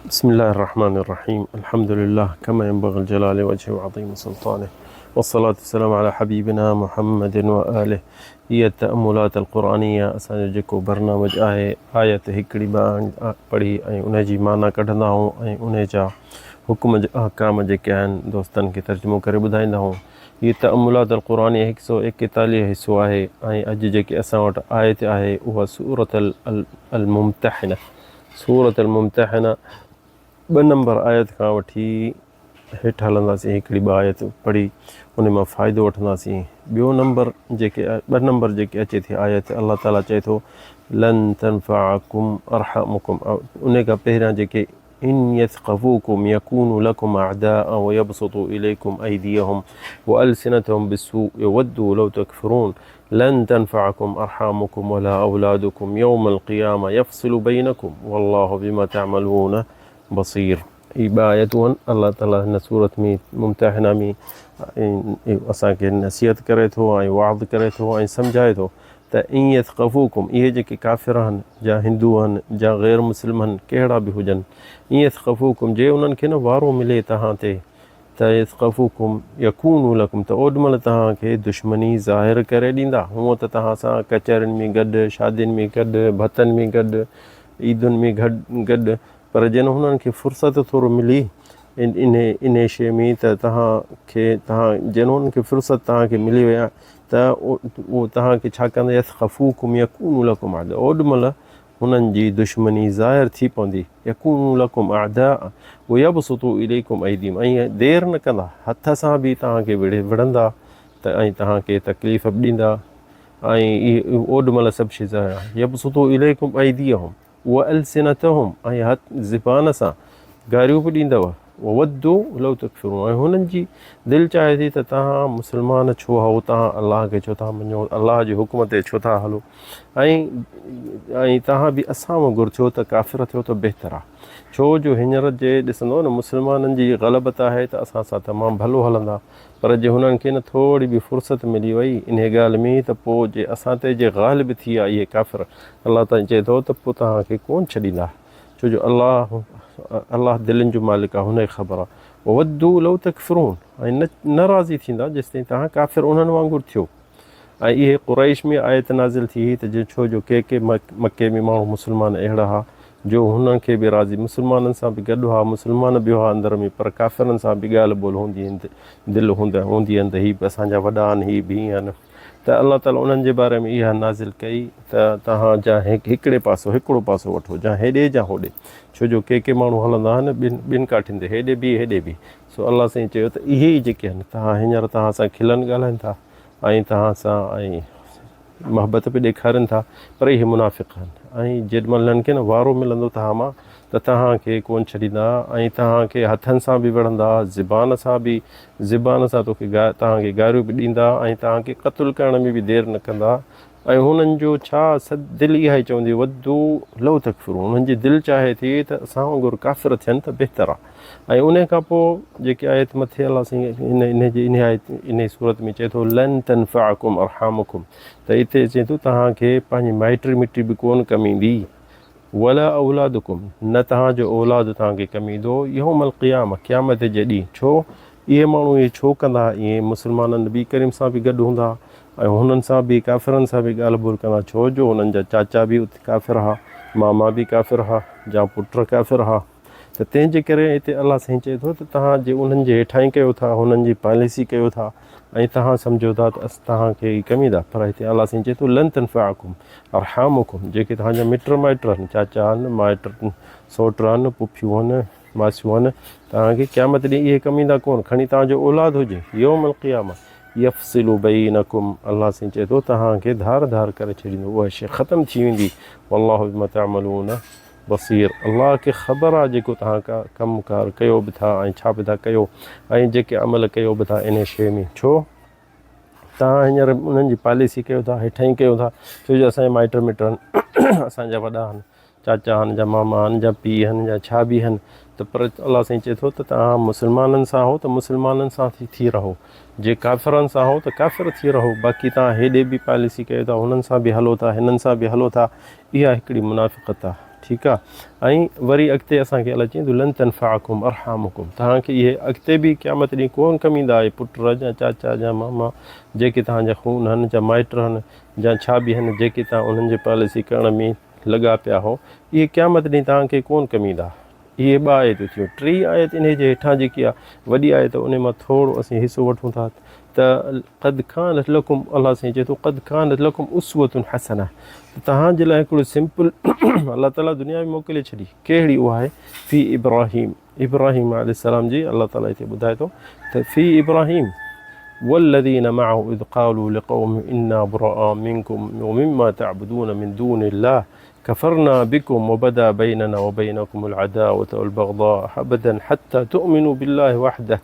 بسم الله الرحمن الرحيم الحمد لله كما ينبغي الجلال وجهه وعظيم سلطانه والصلاة والسلام على حبيبنا محمد وآله هي التأملات القرآنية اسان جو جيڪو برنامج آهي آيت هڪڙي ٻه پڙهي ۽ ان جي معنيٰ ڪڍندا آهيون ۽ ان جا حڪم احڪام جيڪي آهن دوستن کي ترجمو ڪري ٻڌائيندا آهيون هي تأملات القرآنية هڪ سو ايڪيتاليهه حصو آهي ۽ اڄ جيڪي اسان وٽ آيت آهي اها سورة الممتحنة سورة الممتحنة ٻه نمبر آيت کان وٺي هيٺ هلنداسين هڪڙي ٻه آيت پڙهي ان مان فائدو وٺنداسين ٻيو نمبر جيڪي ٻه نمبر جيڪي اچي ٿي آيت الله تعالي چئي ٿو لن تنفعکم ارحامکم ان کان پهريان جيڪي ان يثقفوکم يکونوا لکم اعداء ويبسطوا اليکم ايديهم والسنتهم بالسوء يودوا لو تڪفرون لن تنفعکم ارحامکم ولا اولادکم يوم القيامه يفصل بينکم والله بما تعملون بصير هي ٻه آيتون آهن الله تعالي هن سورت ۾ ممتحنه ۾ اسان کي نصيحت ڪري ٿو ۽ وعظ ڪري ٿو ۽ سمجهائي ٿو ته ان يثقفوڪم اهي جيڪي ڪافر آهن جا هندو آهن جا غير مسلم آهن ڪهڙا به هجن ان يثقفوڪم جي انهن کي نه وارو ملي توهان تي ته يثقفوڪم يڪونوا لڪم ته اوڏمهل توهان کي دشمني ظاهر ڪري ڏيندا. هونء ته توهان سان ڪچهرين ۾ گڏ، شادين ۾ گڏ، ڀتن ۾ گڏ، عيدن ۾ گڏ، پر جڏهن هنن کي فرصت ٿورو ملي انهي انهي شيء ۾ ته توهان کي توهان جڏهن هنن کي فرصت توهان کي ملي وئي ته اهو توهان کي ڇا ڪندا يثقفوڪم يڪونوا لڪم اعداء اوڏمهل هنن جي دشمني ظاهر ٿي پوندي، يڪونوا لڪم اعداء ويبسطوا اليڪم ايديهم ۽ دير نه ڪندا، هٿ سان به توهان کي وڙهندا ته ۽ توهان کي تڪليف به ڏيندا ۽ اهي اوڏ مهل سڀ شيء ظاهر يبسطوا اليڪم ايديهم والسنتهم ۽ هٿ زبان سان گاريون به ڏيندؤ. وودوا لو تڪفرون ۽ هنن جي دل چاهي ٿي ته توهان مسلمان ڇو آهو، توهان الله کي ڇو ٿا مڃو، الله جي حڪم تي ڇو ٿا هلو ۽ ۽ توهان به اسان وانگر ٿيو ته ڪافر ٿيو ته بهتر آهي. ڇو جو هينئر جي ڏسندو نه مسلمانن جي غلبت آهي ته اسان سان تمام ڀلو هلندا پر جي هنن کي نه ٿوري به فرصت ملي وئي انهي ڳالهه ۾ ته پوء جي اسان تي جي غالب ٿي ويا اهي ڪافر الله تعالي چئي ٿو ته پوء توهان کي ڪونه ڇڏيندا. ڇو جو الله الله دلين جو مالڪ آهي هن کي خبر آهي وودو لو تڪفرون ۽ نه نه راضي ٿيندا جيستائين توهان ڪافر انهن وانگر ٿيو ۽ اهي قريش ۾ آيت نازل ٿي هئي ته ڇو جو ڪي ڪي مڪي ۾ ماڻهو مسلمان اهڙا هئا جو هنن کي به راضي مسلمانن سان به گڏ هئا مسلمان به هئا اندر ۾ پر ڪافرن سان به ڳالهه ٻولهه هوندي هئي دل هوندي هئن ته هي به اسان جا وڏا آهن هي به ائين آهن ته الله تعالي انهن جي باري ۾ اها نازل ڪئي ته توهان جا هڪڙي پاسو هڪڙو پاسو وٺو جا هيڏي جا هوڏي ڇو جو ڪي ڪي ماڻهو هلندا آهن ٻن ٻن ڪاٺين تي هيڏي به هيڏي به سو الله سائين چيو ته اهي ئي جيڪي آهن توهان هينئر توهان سان کلن ڳالهائن ٿا ۽ توهان سان ۽ محبت به ڏيکارين ٿا پر اهي منافق آهن ۽ جيڏ مهل هنن کي نه وارو ملندو توهان مان ته توهان کي ڪونه ڇڏيندا ۽ توهان کي هٿن سان به وڙهندا زبان سان به زبان سان توکي توهان کي گاريون به ڏيندا ۽ توهان کي قتل ڪرڻ ۾ به دير نه ڪندا ۽ هنن جو ڇا سد دل اها ئي چوندي ودو لو تڪفرون انهن جي دل چاهي ٿي ته اسان وانگر ڪافر ٿين ته بهتر آهي ۽ انهي کان پوء جيڪي آيت مٿي الله سائين ان انهي جي انهي آيت انهي صورت ۾ چئي ٿو لن تنفعڪم ارحامڪم ته اتي چئي ٿو توهان کي پنهنجي مائٽي مٽي به ڪون ڪم ايندي ولا اولادڪم نه توهان جو اولاد توهان کي ڪم ايندو يوم القيامه قيامت جي ڏينهن ڇو اهي ماڻهو ائين ڇو ڪندا ائين مسلمانن نبي ڪريم سان به گڏ هوندا ۽ هنن سان به ڪافرن سان به ڳالهه ٻولهه ڪندا ڇو جو هنن جا چاچا به اتي ڪافر ها ماما به ڪافر ها جا پٽ ڪافر ها ته تنهن جي ڪري هتي الله سائين چئي ٿو ته توهان جي انهن جي هيٺائين ڪيو ٿا هنن جي پاليسي ڪيو ٿا ۽ توهان سمجهو ٿا ته اسان توهان کي ئي ڪم ايندا پر هتي الله سائين چئي ٿو لن تنفعڪم ارحامڪم جيڪي توهان جا مٽ مائٽ آهن چاچا آهن مائٽ سوٽ آهن پڦيون آهن ماسيون آهن توهان کي قيامت ڏينهن اهي ڪم ايندا ڪون کڻي توهان جو اولاد هجي يوم القيامه يفصل بينڪم الله سائين چئي ٿو توهان کي ڌار ڌار ڪري ڇڏيندو اها شيء ختم ٿي ويندي والله بما تعملون بصير، الله کي خبر آهي جيڪو توهان ڪا ڪم ڪار ڪيو به ٿا ۽ ڇا به ٿا ڪيو ۽ جيڪي عمل ڪيو به ٿا انهي شيء ۾ ڇو توهان هينئر انهن جي پاليسي ڪيو ٿا هيٺائين ڪيو ٿا ڇو جو اسان جا مائٽ مٽ آهن اسان جا وڏا آهن چاچا آهن جا ماما آهن جا پيء آهن جا ڇا به آهن ته پر الله سائين چئي ٿو ته توهان مسلمانن سان هو ته مسلمانن سان ٿي ٿي رهو جي ڪافرن سان هو ته ڪافر ٿي رهو باقي توهان هيڏي به پاليسي ڪيو ٿا هنن سان به هلو ٿا هنن سان به هلو ٿا اها هڪڙي منافقت آهي. ٺيڪ آ ۽ وري اڳتي اسان کي الله چئي ٿو لن تنفعڪم ارحامڪم توهان کي اهي اڳتي به قيامت ڏينهن ڪون ڪم ايندا اهي پٽ يا چاچا يا ماما جيڪي توهان جا خون هن جا مائٽ هن جا ڇا به هن جيڪي توهان انهن جي پاليسي ڪرڻ ۾ لڳا پيا هو اهي قيامت ڏينهن توهان کي ڪون ڪم ايندا. اهي ٻه آيتون ٿيون. ٽي آيت انهيء جي هيٺان جيڪي آ وڏي آيت انهي مان ٿورو اسين حصو وٺون ٿا ته قد ڪانت لڪم الله سائين چئي ٿو قد ڪانت لڪم اسوة حسنه ته توهان جي لاء هڪڙو سمپل الله تعالي دنيا ۾ موڪلي ڇڏي ڪهڙي اها آهي في ابراهيم ابراهيم عليه السلام جي الله تعالي هتي ٻڌائي ٿو ته في ابراهيم والذين معه اذ قالوا لقوم انا براء منكم ومما تعبدون من دون الله كفرنا بڪم وبدا بيننا وبينڪم العداوة والبغضاء ابدا حتي تؤمنوا بالله وحده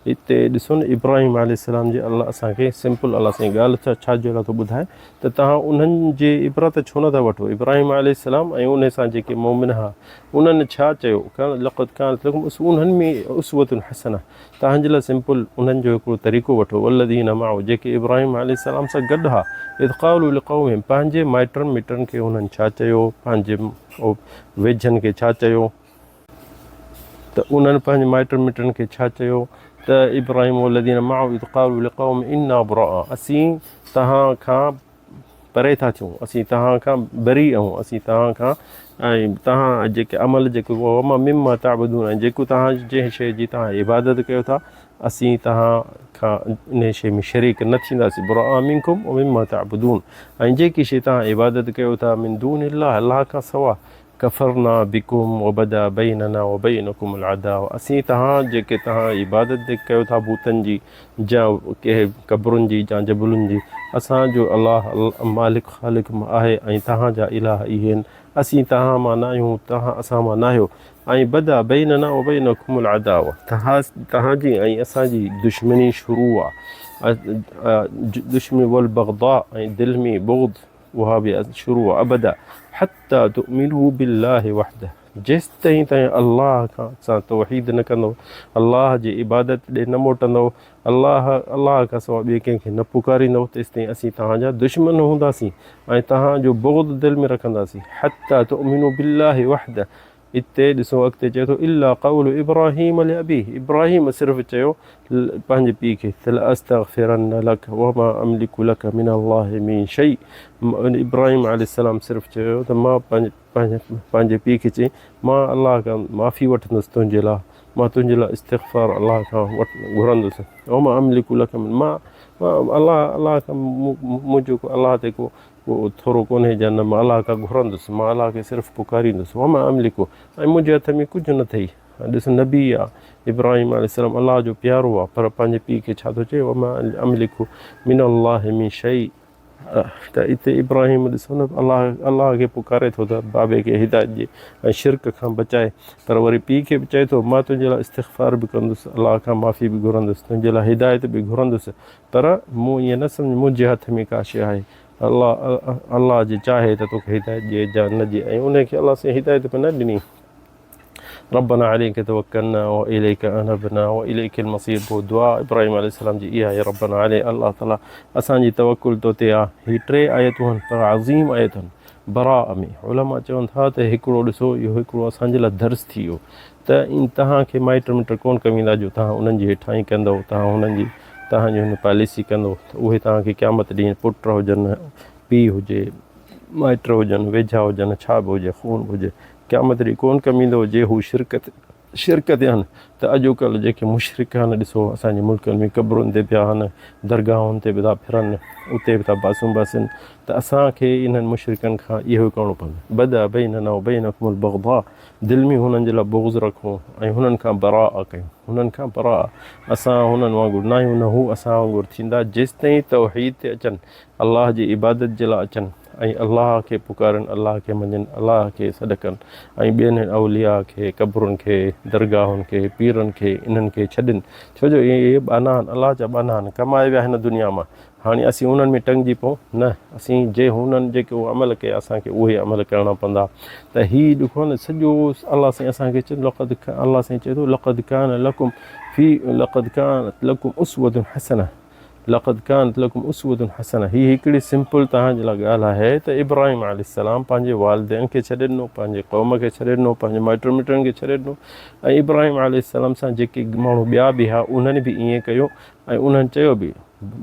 هتي ڏسو نه ابراهيم عليه السلام جي الله اسان کي سمپل الله سائين ڳالهه ڇا ڇا جي لاء ٿو ٻڌائي ته توهان انهن جي عبرت ڇو نه ٿا وٺو ابراهيم عليه السلام ۽ ان سان جيڪي مؤمن ها انهن ڇا چيو لقد كانت لكم انهن ۾ اسوة حسنه توهان جي لاء سمپل انهن جو هڪڙو طريقو وٺو، والذين معه جيڪي ابراهيم عليه السلام سان گڏ ها، اذ قالوا لقومهم پنهنجي مائٽن مٽن کي انهن ڇا چيو، پنهنجي ويجهن کي ڇا چيو، ته انهن پنهنجي مائٽن مٽن کي ڇا چيو ته ابراهيم والذين معه اذ قالوا لقومهم انا براء اسين توهان کان پري ٿا ٿيون، اسين توهان کان بري آهيون، اسين توهان کان ۽ توهان جيڪي عمل جيڪو وما مما تعبدون ۽ جيڪو توهان جنهن شيء جي توهان عبادت ڪيو ٿا اسين توهان کان انهي شيء ۾ شريڪ نه ٿينداسين براء منڪم ومما تعبدون ۽ جيڪي شيء توهان عبادت ڪيو ٿا من دون الله الله کان سوا ڪفرنا بڪم وبدا بيننا وبينڪم العداوة اسين توهان جيڪي توهان عبادت ڪيو ٿا بتن جي جا ڪنهن قبرن جي جا جبلن جي اسان جو الله مالڪ خالق آهي ۽ توهان جا اله اهي آهن اسين توهان مان ناهيون توهان اسان مان ناهيو ۽ بدا بيننا وبينڪم العداوة توهان جي ۽ اسان جي دشمني شروع آ دشمني والبغضاء ۽ دل ۾ بغض اها به شروع ابدا حتي تؤمنوا بالله وحده جيستائين توهين الله کان سان توحيد نه ڪندؤ، الله جي عبادت ڏي نه موٽندؤ، الله الله کان سواء ٻئي ڪنهن کي نه پڪاريندؤ تيستائين اسين توهان جا دشمن هونداسين ۽ توهان جو بغض دل ۾ رکنداسين حتي تؤمنوا بالله وحده اتي ڏسو اڳتي چئي ٿو الا قول ابراهيم لابيه ابراهيم صرف چيو پنهنجي پيء کي ته لاستغفرن لک وما املڪ لک من الله من شيء ابراهيم عليه السلام صرف چيو ته مان پنهنجي پيء کي چئي مان الله کان معافي وٺندس تنهنجي لاء مان تنهنجي لاء استغفار الله کان گهرندس وما املڪ لک من مان الله الله کان منهنجو الله تي ڪو ڪو ٿورو ڪونهي جا نه مان الله کان گهرندس، مان الله کي صرف پڪاريندس، وما املڪ ۽ منهنجي هٿ ۾ ڪجهه نه ٿئي. ڏس نبي آ ابراهيم عليه السلام الله جو پيارو آ پر پنهنجي پيء کي ڇا ٿو چئي وما املڪ من الله من شيء ته اتي ابراهيم ڏسو نه الله الله کي پڪاري ٿو ته بابي کي هدايت ڏي ۽ شرڪ کان بچائي پر وري پيء کي به چئي ٿو مان تنهنجي لاء استغفار به ڪندس الله کان معافي به گهرندس تنهنجي لاء هدايت به گهرندس پر مون ائين نه سمجهه منهنجي هٿ ۾ ڪا شيء آهي الله الله جي چاهي ته توکي هدايت ڏئي جا نه ڏئي ۽ انهي کي الله سائين هدايت به نه ڏني ربنا عليك توڪلنا واليك انبنا واليك المصير پوء دعا ابراهيم عليه السلام جي اها آهي ربنا علي الله تعالي اسان جي توڪل تو تي آ هي ٽي آيتون آهن پر عظيم آيتون براء ۾ علماء چون ٿا ته هڪڙو ڏسو اهو هڪڙو اسان جي لاء درس ٿي ويو ته ان توهان کي مائٽ مٽ ڪونه ڪم ايندا جو توهان انهن جي هيٺان ئي ڪندؤ، توهان هنن جي توهان جي هن پاليسي ڪندؤ ته اهي توهان کي قيامت ڏينهن پٽ هجن، پيء هجي، مائٽ هجن، ويجها هجن، ڇا به هجي، خون به هجي، قيامت ڏينهن ڪونه ڪم ايندو جي هو شرڪ تي شرڪ تي آهن ته اڄوڪلهه جيڪي مشرڪ آهن ڏسو اسان جي ملڪن ۾ قبرن تي پيا آهن، درگاهن تي به ٿا ڦرن، اتي به ٿا باسون باسن ته اسان کي انهن مشرڪن کان اهو ئي ڪرڻو پوندو بدا بيننا وبينڪم البغضاء دل ۾ هنن جي لاء بغض رکون ۽ هنن کان براء ڪيون، هنن کان براء، اسان هنن وانگر ناهيون نه هو اسان وانگر ٿيندا، جيستائين توحيد تي اچن، الله جي عبادت جي لاء اچن ۽ الله کي پڪارين، الله کي مڃين، الله کي سڏ ڪن ۽ ٻين اولياء کي، قبرن کي، درگاهن کي، پيرن کي، انهن کي ڇڏين، ڇو جو اهي ٻانها آهن، الله جا ٻانها آهن، ڪمائي ويا هن دنيا مان، هاڻي اسين انهن ۾ ٽنگجي پئون؟ نه، اسين جي هنن جيڪي اهي عمل ڪيا اسان کي اهي عمل ڪرڻا پوندا. ته هي ڏکو نه سڄو الله سائين اسان کي چئي لقد الله سائين چئي ٿو لقد ڪان لڪم في لقد ڪانت لڪم اسوة حسنة لقد ڪانت لڪم اسوة حسنة هي هڪڙي سمپل توهان جي لاء ڳالهه آهي ته ابراهيم عليه السلام پنهنجي والدين کي ڇڏي ڏنو، پنهنجي قوم کي ڇڏي ڏنو، پنهنجي مائٽن مٽن کي ڇڏي ڏنو ۽ ابراهيم عليه السلام سان جيڪي ماڻهو ٻيا به هئا انهن به ائين ڪيو ۽ انهن چيو به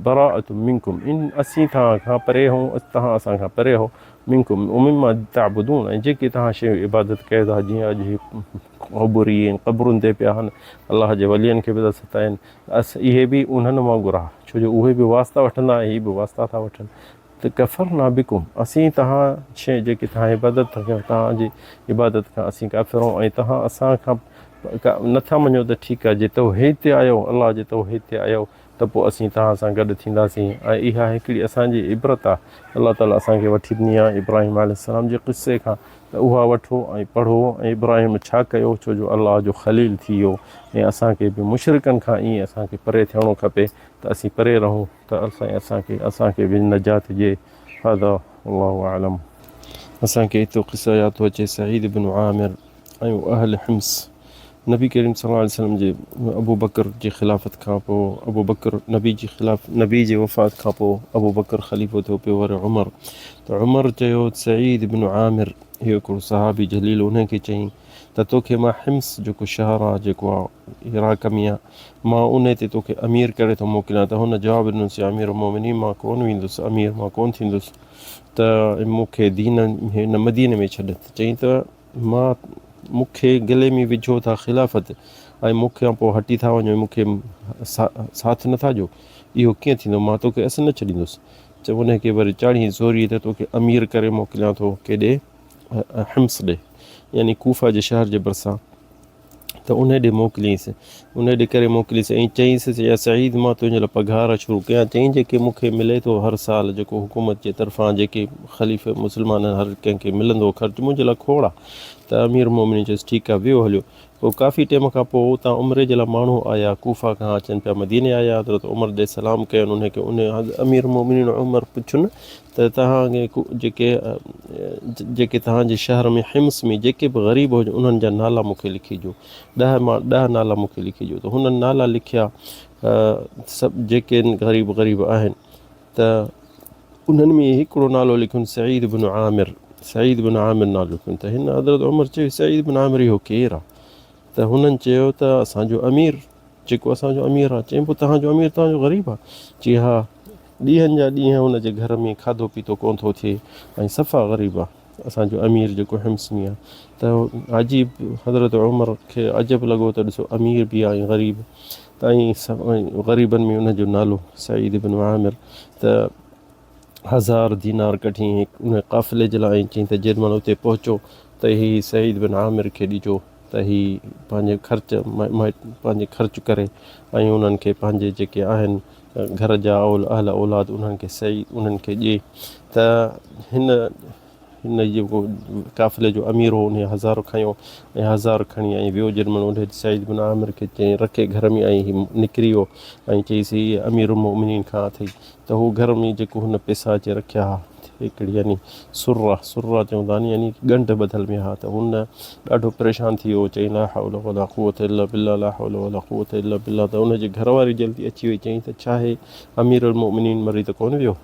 براءة منڪم ان اسين توهان کان پري هون توهان اسان کان پري هو منڪم ومما تعبدون ۽ جيڪي توهان شيون عبادت ڪيو ٿا جيئن اڄ هي قبري ۽ قبرن تي پيا آهن الله جي ولين کي به ٿا ستائين اس اهي به انهن وانگر آ، ڇو جو اهي به واسطا وٺندا ۽ هي به واسطا ٿا وٺن ته ڪفرنا بڪم اسين توهان شيء جيڪي توهان عبادت ٿا ڪيو توهان جي عبادت کان اسين ڪافر آهيون ۽ توهان اسان کان نٿا مڃو ته ٺيڪ آ جي توحيد تي آيو الله جي توحيد تي آيو ته پوء اسين توهان سان گڏ ٿينداسين ۽ اها هڪڙي اسان جي عبرت آ الله تعالي اسان کي وٺي ڏني آ ابراهيم عليه السلام جي قصي کان ته اها وٺو ۽ پڙهو ۽ ابراهيم ڇا ڪيو ڇو جو الله جو خليل ٿي ويو ۽ اسان کي به مشرڪن کان ائين اسان کي پري ٿيڻو کپي ته اسين پري رهون ته سائين اسان کي اسان کي به نجات ڏئي هذا والله اعلم. اسان کي هتو قصو ياد ٿو اچي سعيد بن عامر ۽ اهل حمص نبي ڪريم صلي الله عليه وسلم جي ابوبڪر جي خلافت کان پوء ابوبڪر نبي جي خلاف نبي جي وفات کان پوء ابوبڪر خليفو ٿيو پيو وري عمر ته عمر چيو سعيد بن عامر هي هڪڙو صحابي جليل انهي کي چيائين ته توکي مان حمص جيڪو شهر آ جيڪو آ عراق ۾ آ مان انهي تي توکي امير ڪري ٿو موڪليان ته هن جواب ڏنس يا امير المومنين مان ڪون ويندس امير مان ڪون ٿيندس ته مون کي دين هن مديني ۾ ڇڏ ته چيائين ته مان مون کي گلي ۾ وجهو ٿا خلافت ۽ مون کان پوء هٽي ٿا وڃو ۽ مون کي ساٿ نٿا ڏيو، اهو ڪيئن ٿيندو؟ مان توکي اصل نه ڇڏيندس. چئو انهيء کي وري چاڙهين زوريء ته توکي امير ڪري موڪليان ٿو ڪيڏي؟ حمص ڏي، يعني ڪوفه جي شهر جي ڀرسان. ته انهيء ڏي موڪلينس. انهيء ڏي ڪري موڪليس ۽ چئينس ته يا سعيد مان تنهنجي لاء پگهار شروع ڪيان. چيائين جيڪي مون کي ملي ٿو هر سال جيڪو حڪومت جي طرفان جيڪي خليفي مسلمانن هر ڪنهن کي ملندو خرچ منهنجي لاء کوڙ آ. ته امير المومنين چيس ٺيڪ آ ويو هليو. پوء ڪافي ٽيم کان پوء اتان عمري جي لاء ماڻهو آيا ڪوفه کان اچن پيا مديني آيا حضرت عمر ڏي سلام ڪين انهي کي انهي امير المومنين عمر پڇن ته توهان کي جيڪي جيڪي توهان جي شهر ۾ حمص ۾ جيڪي به غريب هجن انهن جا نالا مون کي لکي ڏيو ڏهه مان ڏهه نالا مون کي لکي ڏيو ته هنن نالا لکيا سڀ جيڪي غريب غريب آهن ته انهن ۾ هڪڙو نالو لکيون سعيد بن عامر سعيد بن عامر نالو لکيون ته هن حضرت عمر چيو سعيد بن عامر اهو ڪير آهي ته هنن چيو ته اسان جو امير جيڪو اسان جو امير آهي چيائين پوء توهان جو امير توهان جو غريب آهي چي ها ڏينهن جا ڏينهن هن جي گهر ۾ کاڌو پيتو ڪونه ٿو ٿئي ۽ صفا غريب آ اسان جو امير جيڪو حمص ۾ آ ته عجيب حضرت عمر کي عجب لڳو ته ڏسو امير به آ ۽ غريب ته ۽ غريبن ۾ ان جو نالو سعيد بن عامر ته هزار دينار ڪڍي ان قافلي جي لاء ۽ چيائين ته جيڏي مهل اتي پهچو ته هي سعيد بن عامر کي ڏجو ته هي پنهنجي خرچ پنهنجي خرچ ڪري ۽ انهن کي پنهنجي جيڪي آهن گهر جا اهل اولاد انهن کي سئي انهن کي ڏئي ته هن هن جيڪو قافلي جو امير هو انهي هزار کنيو ۽ هزار کڻي ۽ ويو جيڏي مهل انهي سعيد بن عامر کي چيائين رکي گهر ۾ ۽ هي نڪري ويو ۽ چيس هي امير المؤمنين کان اٿئي ته هو گهر ۾ جيڪو هن پئسا اچي رکيا ها هڪڙي يعني سرا سرا چوندا آهن يعني ڳنڍ ٻڌل ۾ ها ته هن ڏاڍو پريشان ٿي ويو چيائين لا حول ولا قوت الا بالله لا حول ولا قوت الا بالله ته ان جي گهر واري جلدي اچي وئي چيائين ته ڇا هي امير المؤمنين مري ته ڪونه ويو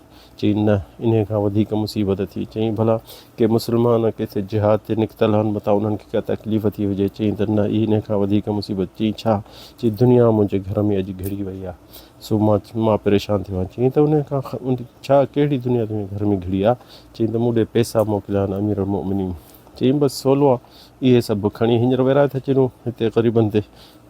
چيائين نه انهي کان وڌيڪ مصيبت ٿي چيائين ڀلا ڪي مسلمان ڪٿي جهاد تي نڪتل آهن متان انهن کي ڪا تڪليف ٿي هجي چيائين ته نه انهي کان وڌيڪ مصيبت چيائين ڇا چيائين دنيا منهنجي گهر ۾ اڄ گهڙي وئي آهي سو مان مان پريشان ٿي ويو آهيان. چيائين ته انهيء کان ڇا ڪهڙي دنيا تنهنجي گهر ۾ گهڙي آ؟ چيائين ته مون ڏي پئسا موڪليا آهن امير المؤمنين. چيائين بس سولو آ، اهي سڀ کڻي هينئر ورهائي ٿا ڇڏيون هتي غريبن تي.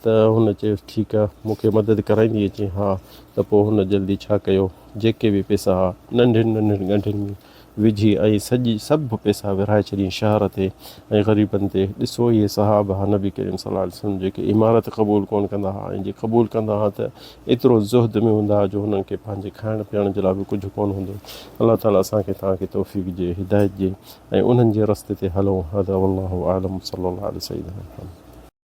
ته هن چيس ٺيڪ آ، مون کي مدد ڪرائيندينء؟ چيائين ها. ته پوء هن جلدي ڇا ڪيو، جيڪي به پئسا ها، ننڍين ننڍين ڳنڍين ۾ وجهي ۽ سڄي سڀ پئسا ورهائي ڇڏيائين شهر تي ۽ غريبن تي. ڏسو اهي صحابه ها نبي ڪريم صلي الله عليه وسلم جيڪي امارت قبول ڪونه ڪندا ها ۽ جي قبول ڪندا ها ته ايترو زهد ۾ هوندا ها جو هنن کي پنهنجي کائڻ پيئڻ جي لاء به ڪجهه ڪونه هوندو. الله تعالي اسان کي توهان کي توفيق ڏي هدايت ڏي ۽ انهن جي رستي تي هلون. هذا والله اعلم صلي الله علي سيدنا محمد.